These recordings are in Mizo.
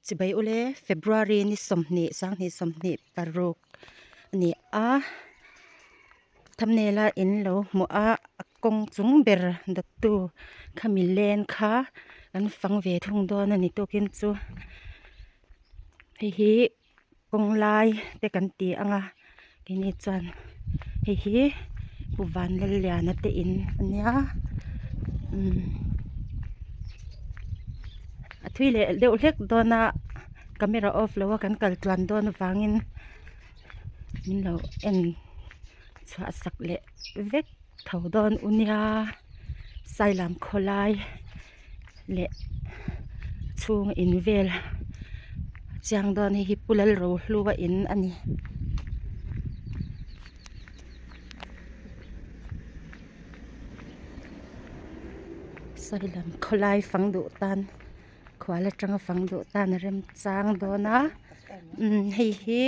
Chibai ule February ni 20 2026 a ni a, thumbnail a in lo hmuh a a kawng chung ber dawttu khami len kha kan fang ve thung dawn a ni tukin chu hei hi kawng lai te kan ti ang a keini chuan hei hi Pu Vanlalliana te in a nia umm a thui leh deuh hlek dawn a camera off lo a kan kal tluan dawn avangin min lo en chhuah sak leh vek tho dawn u nia Sailam khawlai leh chhung in vel a chiang dawn hei hi Pu Lalrohlua in a ni. Sailam khawlai fang duh tan khual atanga fang duh tan a remchang dawn a umm hei hi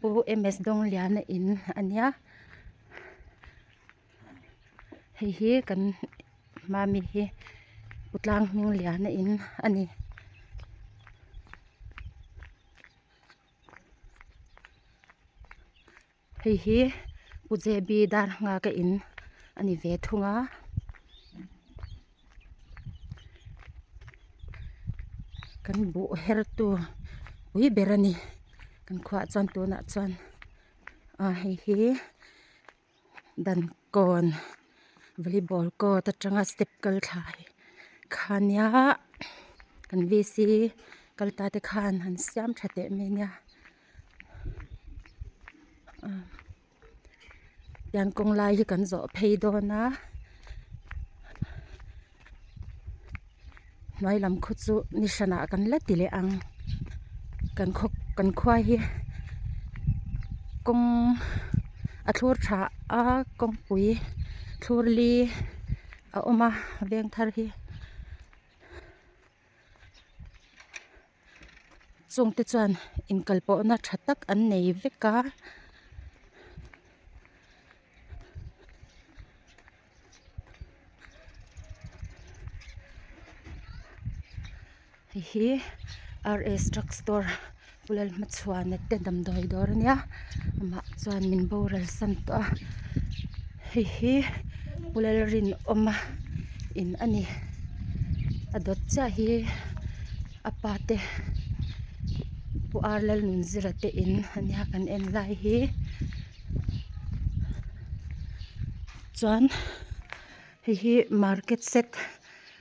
Pu M S Dawngliana in a nia. Hei hi kan mami hi pu tlang hming lian a in a ni. Hei hi pu J B dar nghak a in a ni ve thung a. Kan buh her tu pui ber a ni kan khuaah chuan tunah chuan a hei hi. Dan kawn volleyball court atanga step kal thla hi kha nia kan v c kal ta te khan an siam tha teh mai ania tiang kawng lai hi kan zawh phei dawn a hnuai lam khu chu ni hranah kan la ti leh ang kan khaw kan khua hi kawng a thlur tha a kawngpui thlur li a awm a veng thar hi chungte chuan inkal pawhna tha tak an nei vek a. Hei hi r s drug store Pu Lalhmachhuana te damdawi dawr a nia amah chuan min boral san tawh a hei hi Pu Lalrinawma in a ni a dawt chiah hi a pa te Pu R Lalnunzira te in a nia kan en lai hi. Chuan hei hi market set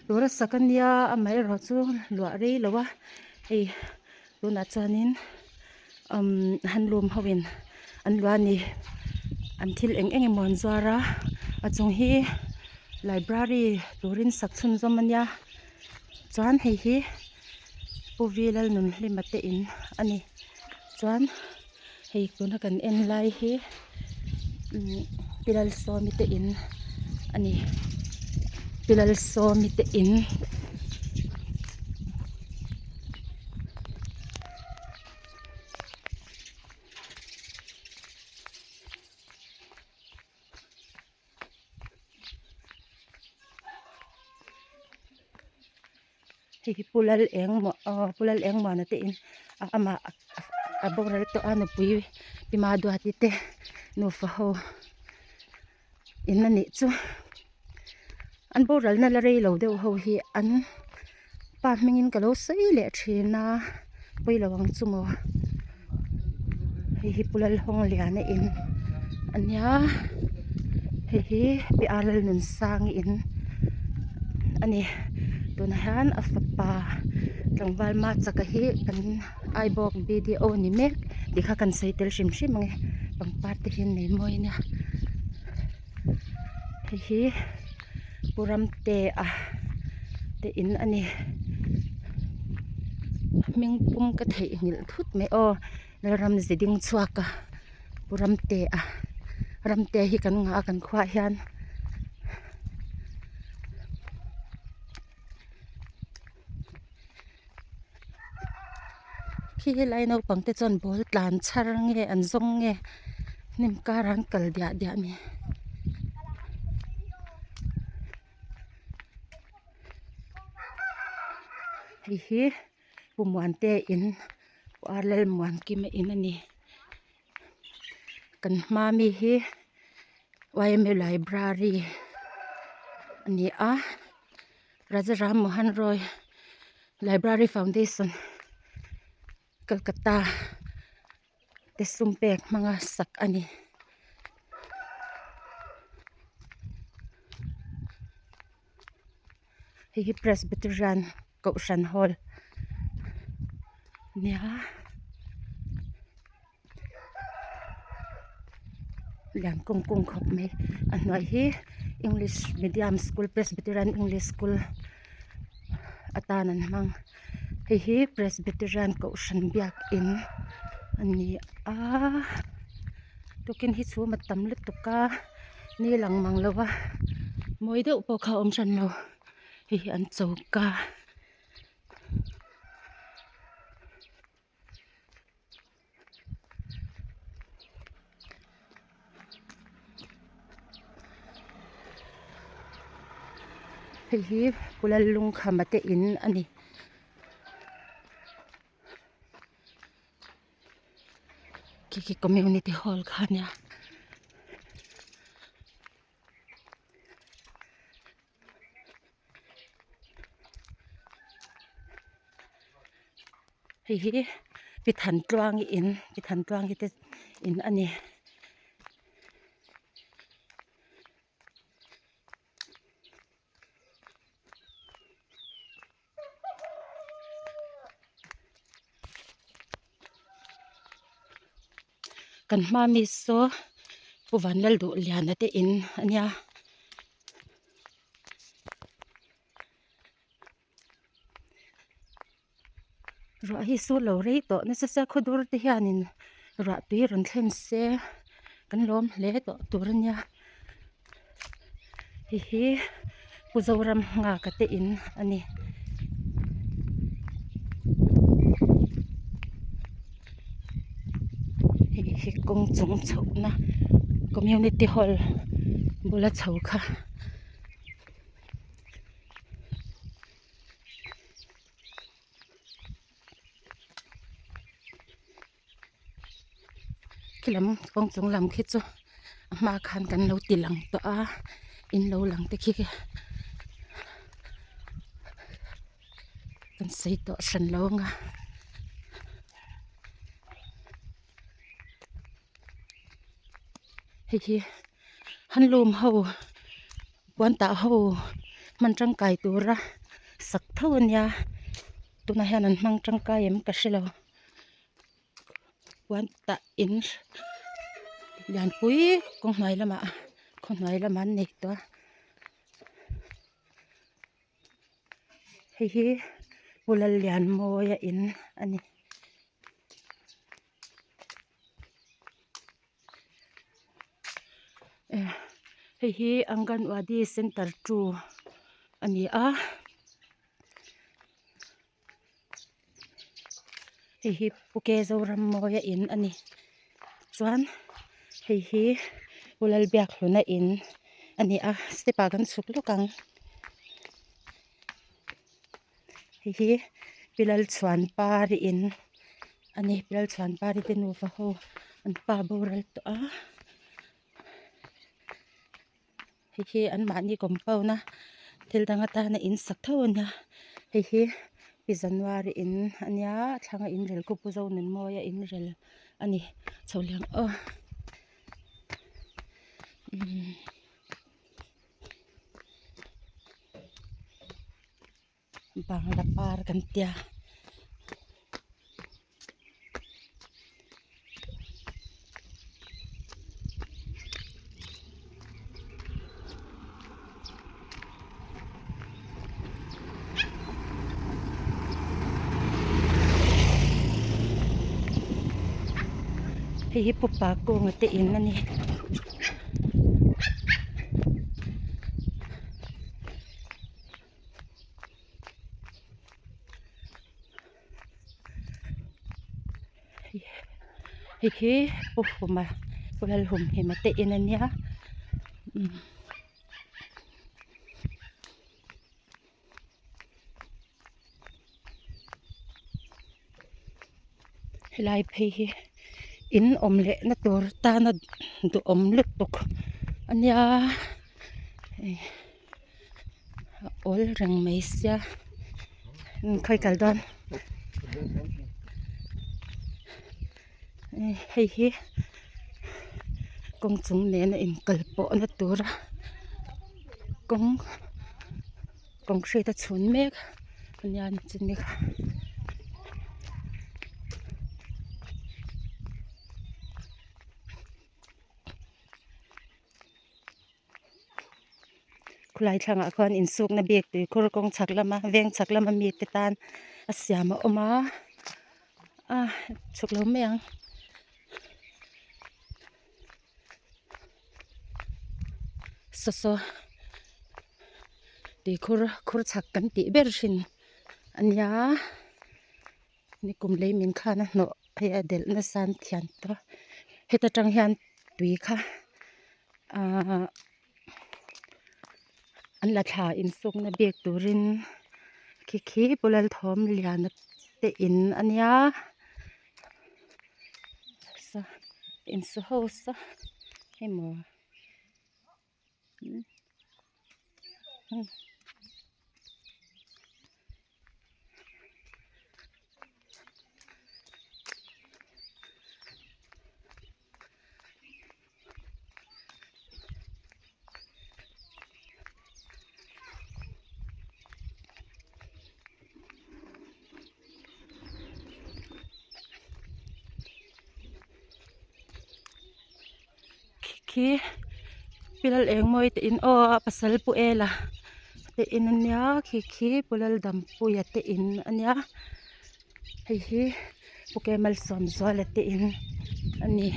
tur a sak a nia amaherawh chu luah rei lo a hei tunah chuanin umm handloom ho in an luah a ni an thil eng eng emaw an zuar a a chung hi library turin sak chhunzawm a nia chuan hei hi Pu V Lalnunhlima te in a ni chuan. Hei tuna kan en lai hi umm pi Lalsawmi te in a ni pi Lalsawmi te in Hei hi Pu Lal Engmaw aw Pu Lal Engmawna te in a amah a boral tawh a nupui Pi Maduati te nufa ho in a nih chu an boral na la rei lo deuh ho hi an pa hmingin ka lo sawi leh thin a pawi lo ang chu maw hei hi Pu Lalhawngliana in a nia hei hi Pi R Lalnunsangi in a ni tunah hian a fapa tlangval Machaka hi kan Aibawk B D O ni mek tih kha kan sawi tel hrim hrim ang e pangpar te hi an nei mawi a nia hei hi Pu Ramtea te in a ni hming pum ka theihnghilh thut mai aw Lalramzi ding chhuak a Pu Ramtea Ramtea hi kan ngah a kan khuaah hian. Khi helai naupang te chuan ball tlan chhar nge an zawng nge hnim karah an kal diah diah a ni. Hei hi. Pu Muante in Pu Ar Lalmuankima in a ni. Kan hma mi hi yma library a ni a Raja Ram Mohan Roy library foundation Calcutta te sum pek hmanga sak a ni. Hei hi Presbyterian kohhran hall nia lian kung kung khawp mai a hnuai hi english medium school Presbyterian english school atan an hmang hei hi Presbyterian kohhran biakin a ni a tukin hi chhum a tam lutuk a ni lang mang lo va mawi deuh pawh kha a awm hran lo hei hi an choka. Hei hi Pu Lallungkhama te in a ni. Khi khi community hall kha a nia. Hei hi pi Thantluangi in pi Thantluangi te in a ni. Kan hma mi saw Pu Vanlalduhliana te in a nia. Ruah hi su lo rei tawh nasa sia khawdur te hianin ruah tui rawn thlen se kan lawm hle tawh tur a nia hei hi Pu Zoram nghak a te in a ni. Hei hi kawng chung chhohna community hall bula chho kha. Khi lam kawng chung lam khi chu a hma khan kan lo ti lang tawh a in lo lang te khi kan sawi tawh hran lo ang a. Hei hi handloom ho puan tah ho hman tangkai tura sak tho a nia tunah hian an hmang tangkai em ka hrelo puan tah in lianpui kawng hnuai lamah khaw hnuai lamah an nei tawh a hei hi Pu Lallianmawia in a ni. Hei hi anganwadi center two a ni a hei hi Pu K Zorammawia in a ni chuan hei hi Pu Lalbiakhluna in a ni a step ah kan chhuk lawk ang hei hi Pi Lalchhuanpari in a ni Pi Lalchhuanpari te nufa ho an pa boral tawh a hei hi an mahni compound a thil dang atana in sak tho a nia hei hi Pi January in a nia a thlanga inrel khu Pu Zonunmawia inrel a ni chho leh ang aw umm. Bangla par kan tia hei hi pu pa kunga te in a ni. Hei hi Pu Huma Pu Lalhumhima te in a nia umm. Helai phei hi in awm leh na tur tana duhawm lutuk a nia hei a awl reng mai sia khawi kal dawn hei hi kawng chung nena inkal pawhna tura kawng concrete a chhun mek a nia chumi kha. Khulai thlangah khuan insukna bik tuikhur kawng chhak lama veng chhak lama mite tan a siam a awm a a chhuk lo mai ang. Saw saw tuikhur khur chhak kan tih ber thin a nia nikum lei min khan a hnawh hei a delh nasa an thian tawh a heta tang hian tui kha ahh an la thla insukna bik turin khi khi Pu Lalthawmliana te in a nia. Saw insu ho saw emaw Khi pi lal eng mawi te in aw a pasal pu ela te in a nia khi khi pu lal dampuia te in a nia hei hi pu kemalsawmzuala te in a ni.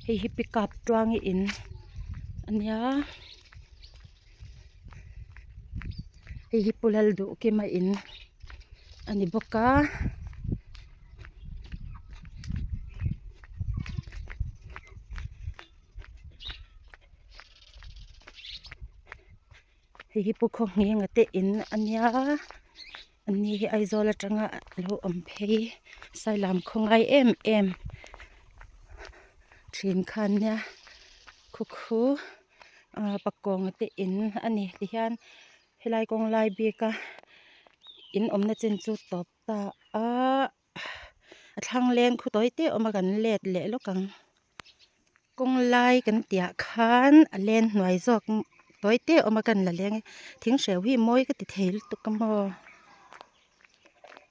Hei hi pickup tuangi in a nia hei hi pu Lalduhkima in a ni bawk a. Hei hi pu Khawnghenga te in a nia a ni hi Aizawl atanga lo awm phei Sailam khawngai em em thin kha an nia khukhu ah pakawnga te in a ni tihian helai kawng lai bika in awmna chin chu tawp ta a a thlang leng khu tawi te awm a kan let leh lawk ang kawng lai kan tih ah khan a len hnuai zawk tawi te awm a kan la leng e thing hreu hi mawi ka ti thei lutuk a maw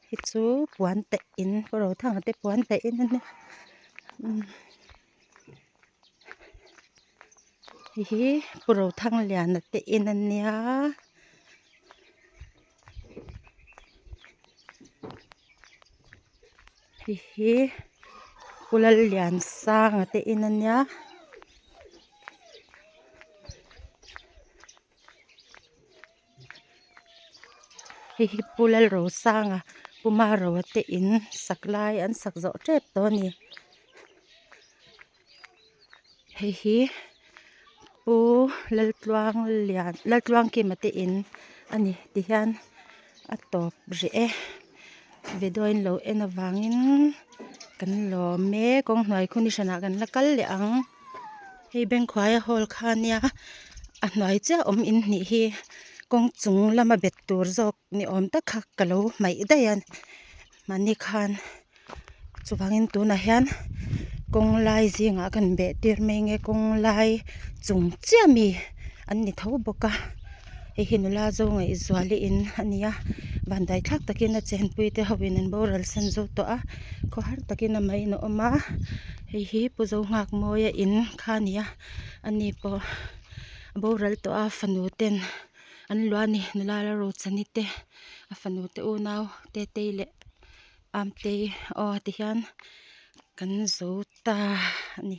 hi chu puan te in kawr thang te puan te in a nia hei hi pu Rothangliana te in a nia. Hei hi Pu Lalliansanga te in a nia hei hi Pu Lalrosanga Pu Maroa te in sak lai an sak zawh tep tawh a ni hei hi Pu Laltluang lian Laltluangkima te in a ni ti hian a tawp rih e video in lo en avangin kan lawm e kawng hnuai khu ni hranah kan la kal leh ang hei Bengkhuaia hall kha ania a hnuai chiah awm in hnih hi kawng chung lama bet tur zawk ni awm tak kha ka lo hmaih daih a mahni khan chuvangin tunah hian kawng lai zingah kan beh tir mai nge kawng lai chung chiah mi an ni tho bawk a hei hi nula zo ngaihzuali in a ni a vanduai thlak takin a chenpui te ho in an boral san zo tawh a khawhar takin amah in a awm a hei hi pu zo nghak mawia in kha a ni a ani pawh a boral tawh a fanu ten an luah a ni nula la rochani te a fanu te unau tetei leh Amtei aw tihian kan zo ta a ni.